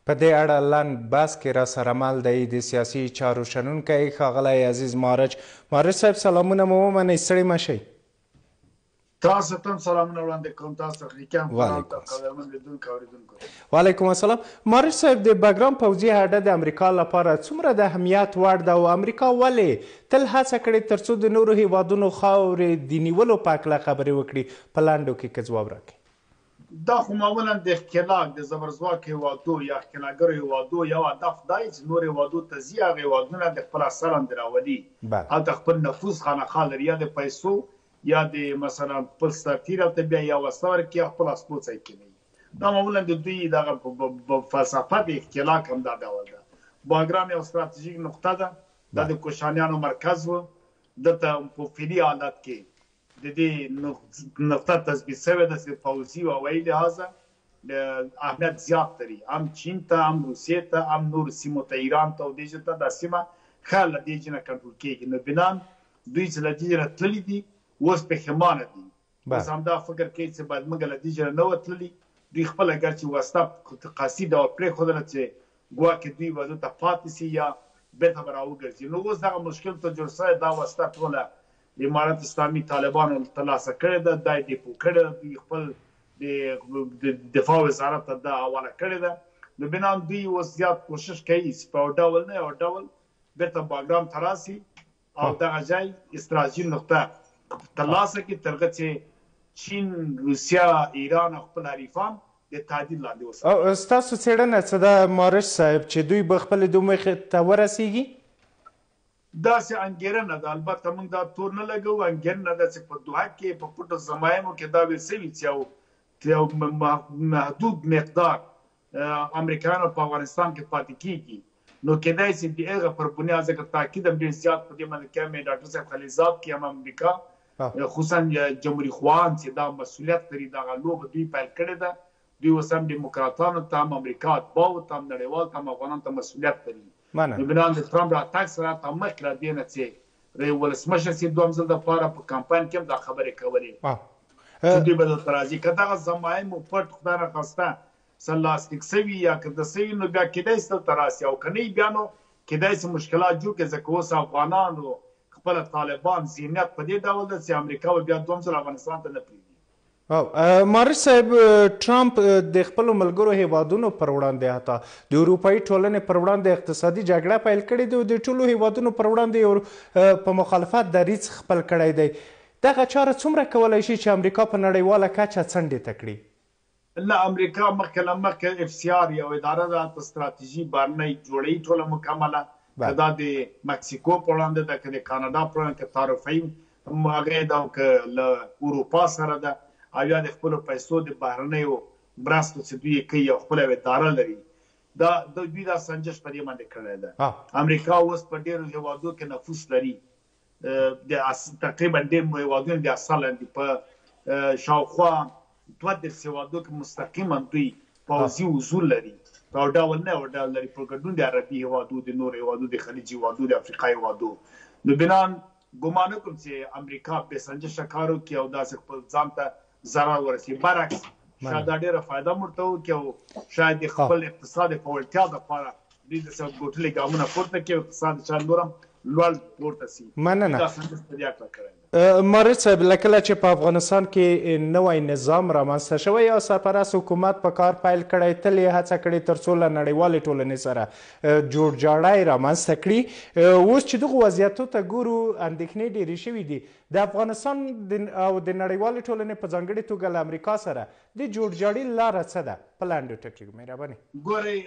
په دې اړه لنډ بحث کې راسره مل دی د سیاسي چارو شنونکی ښاغلی عزیز معرج. معرج صاحب سلامونه مو ومنئ، ستړي مه شئ. تاسو ته هم سلامونه وړاندې کوم، تاسو تخنیکي همکارانو ته، قدرمن لیدونکو اورېدونکو ته. وعلیکم السلام. معرج صاحب، د بګرام پوځي اډه د امریکا لپاره څومره د اهمیت وړ ده او امریکا ولې تل هڅه کړې ترڅو د نورو هیوادونو خاورې د نیولو په هکله خبرې وکړي؟ په لنډو کې که ځواب راکړئ. دا خو معمولا د ښکېلاک، د زبرځواک هېوادو یا ښکېلاکګرو هېوادو یو هدف دا وي چې نور هېوادو ته ځي، هغه هېوادونه د خپل اثر لاندې راولي، هلته خپل نفوذ خانخا لري، یا د پیسو یا د مثلا خپل سرتېري هلته بیا یا وسله ورکړي یا خپل اسپوڅی کېنوي. دا معمولا د دوی دغه فلسفه د ښکېلاک هم دا ډول ده. باګرام یو ستراتیژیک نقطه ده، دا د کوشانیانو مرکز و، دلته په فعلي حالت کې د دې نقطه تثبیت شوې ده چې پوځي او هوایي لحاظه اهمیت زیات لري، هم چین ته، هم روسیې ته، هم نورو سیمو ته، ایران ته او دې ځای ته دا سیمه ښه له دې ځای نه کنټرول کېږي. نو بناً دوی چې له دې ځای نه تللي دي اوس پښېمانه دي، اوس همدا فکر کوي چې باید موږ له دې ځای نه نه وه تللي. دوی خپله ګر چې وسله قصدي ډول پرېښودله چې ګواکې دوی به دلته پاتې شي یا بېرته به راوګرځي، نو اوس دغه مشکل ته جوړ شوی، دا وسله ټوله د امارت اسلامي طالبانو ترلاسه کړې ده، دا یې ډیپو کړې ده، دوی خپل د دفاع وزارت ته دا حواله کړې ده. نو بناً دوی اوس زیات کوشش کوي چې په یو ډول نه یو ډول بېرته باګرام ته راسي او دغه ځای استراتیژي نقطه ترلاسه کړي، تر هغه چې چین، روسیه، ایران او خپل حریفان د تهدید لاندې وساتي. او ستاسو څېړنه څه ده مارش صاحب چې دوی به خپلې دې موخې ته ورسېږي؟ داسې انګېرنه ده، البته موږ دا تور نه لګوو، انګېرنه ده چې په دوحه کې په پټو ضمایمو کې دا ویل شوي چې یو محدود مقدار امریکایانو په افغانستان کې پاتې کېږي، نو کېدای شي د هغه پر بنیاد، ځکه تاکید هم ډېر زیات په دې باندې کوي، هم یې ډاکټر صاحب خلیلزاد کوي، هم امریکا، خصوصا جمهوري خواهان چې دا مسولیت لري، دغه لوبه دوی پیل کړې ده، دوی اوس هم دیموکراتانو ته، هم امریکا اتباعو ته، هم نړیوال ته، هم افغانانو ته مسولیت لري. نو بناً د ترامپ راتګ سره حتی مخکې له دې نه چې ولسمشر شي دوهم ځل دپاره په کمپاین کې هم دا خبرې کولې چې دوی به دلته راځي. که دغه ضمایم و پټ خدای نخواسته څه لاسلیک شوي یا که د شوي، نو بیا کېدای شي دلته راشي، او که نه وي بیا نو کېدای شي مشکلات جوړ کړي، ځکه اوس افغانانو خپله طالبان ذهنیت په دې ډول ده چې امریکا به بیا دوهم ځل افغانستان ته نه پرېږدي. مارش صاحب، ټرمپ د خپلو ملګرو هیوادونو پر وړاندې، حتی د اروپایي ټولنې پر وړاندې اقتصادي جګړه پیل کړې ده او د ټولو هیوادونو پر وړاندې یو په مخالفت دریځ خپل کړی دی. دغه چاره څومره کولای شي چې امریکا په نړیواله کچه څنډې ته کړي؟ نه، امریکا مخکې له مخکې اف سي آر یو اداره ده، هلته ستراتیژي بهرنۍ جوړوي ټوله مکمله، که دا د مکسیکو په وړاندې ده، که د کاناډا په وړاندې، که تعرفهيي هغه ده او که له اروپا سره ده، او یا د خپلو پیسو د بهرنیو مرستو چې دوی یې کوي او خپله یوه اداره لري، دا دوی دا سنجش په دې باندې کړی ده. امریکا اوس په ډېرو هېوادو کې نفوس لري، د تقریبا ډېر هېوادونه د اثر لاندې په شاوخوا 32 هېوادو کې مستقیما دوی پوځي حضور لري، په یو ډول نه یو ډول لري، په ګډون د عربي هېوادو، د نورو هېوادو، د خلیج هېوادو، د افریقا هېوادو. نو بناً ګمان نه کوم چې امریکا بې سنجشه کار وکړي او داسې خپل ځان ته ضرر ورسوي، برعکس شاید دا ډېره فایده هم ورته وکړي او شاید د خپل اقتصاد د پیاوړتیا لپاره دوی داسې ګوټلي ګامونه پورته کړي او اقتصاد شاید نور هم لوړ پورته شي. مننه. دا سنجش په دې هکله کړی دی. مارج صاحب، له کله چې په افغانستان کې نوی نظام رامنځته شوی او سرپرست حکومت په کار پیل کړی، تل یې هڅه کړې ترڅو له نړیوالې ټولنې سره جوړجاړی رامنځته کړي. اوس چې دغو وضعیتو ته ګورو، اندېښنې ډېرې شوې دي. د افغانستان او د نړیوالې ټولنې په ځانګړې توګه له امریکا سره د جوړجاړي لاره څه ده؟ په لنډو ټکیو مهرباني. ګورئ،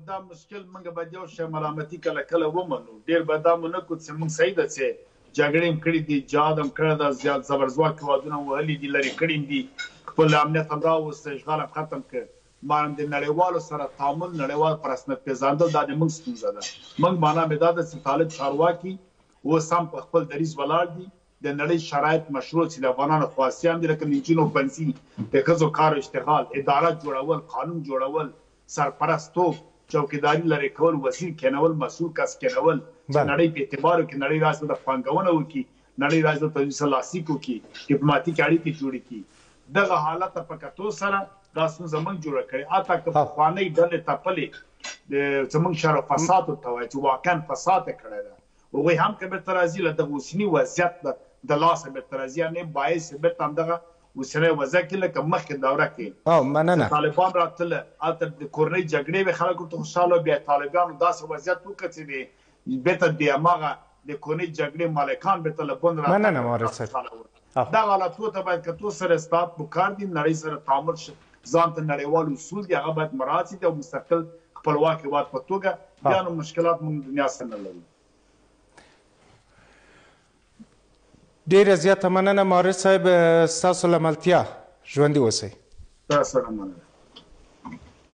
دا مشکل موږ باید یو شی ملامتي کله کله ومنو، ډېر باید دا مو نه کړو چې موږ صحیح ده چې جګړې هم کړې دي، جهاد هم کړی ده، زیات زبرځواک هېوادونه هم وهلي دي، لرې کړي هم دي، خپل امنیت هم راوست، اشغال هم ختم کړ. مانم د نړیوالو سره تعامل، نړیوال په رسمیت پېژندل، دا د موږ ستونزه ده. موږ معنا مې دا ده چې طالب چارواکي اوس هم په خپل دریځ ولاړ دي، د نړۍ شرایط مشروع چې د افغانانو خواصیان دي، لکه د نجونو ښوونځي، د ښځو کار او اشتغال، اداره جوړول، قانون جوړول، سرپرستوب، چوکیداري لرې کول، وزیر کېنول، مسؤل کس کېنول، چې نړۍ په اعتبار وکړي، نړۍ راشي دلته پانګونه وکړي، نړۍ راشي دلته دوی سره لاسلیک وکړي، ډیپلوماتیکې اړیکې جوړې کړي. دغه حالت ته په کتو سره دا ستونزه موږ جوړه کړې. حتی که پخوانۍ ډلې تپلې د زمونږ شر او فساد ورته وایي چې واقعا فساد یې کړی ده، هغوی هم که بیرته راځي له دغه اوسني وضعیت د لاسه بیرته راځي، یعنې باعث یې بیرته همدغه اوسنی وضعیت کې لکه مخکې دوره کې مننه. چې طالبان راتلل هلته د کورنۍ جګړې وې، خلک ورته خوشحاله وو، بیا طالبانو داسې وضعیت وکړ چې د بیرته د هماغه د کورنۍ جګړې مالکان بیرته له بن راتګ مننه مورد صاحب. خوشحاله وو. دغه حالتو ته باید کتو سره اصلاحات پکار دي، نړۍ سره تعامل ځان ته نړیوال اصول دي هغه باید مراعات شي د یو مستقل خپلواک هیواد په توګه، بیا نو مشکلات موږ دنیا سره نه لرو. ډیره زیاته مننه معرض صاحب ستاسو له ملتیا، ژوندي اوسئ. تاسو نه مننه.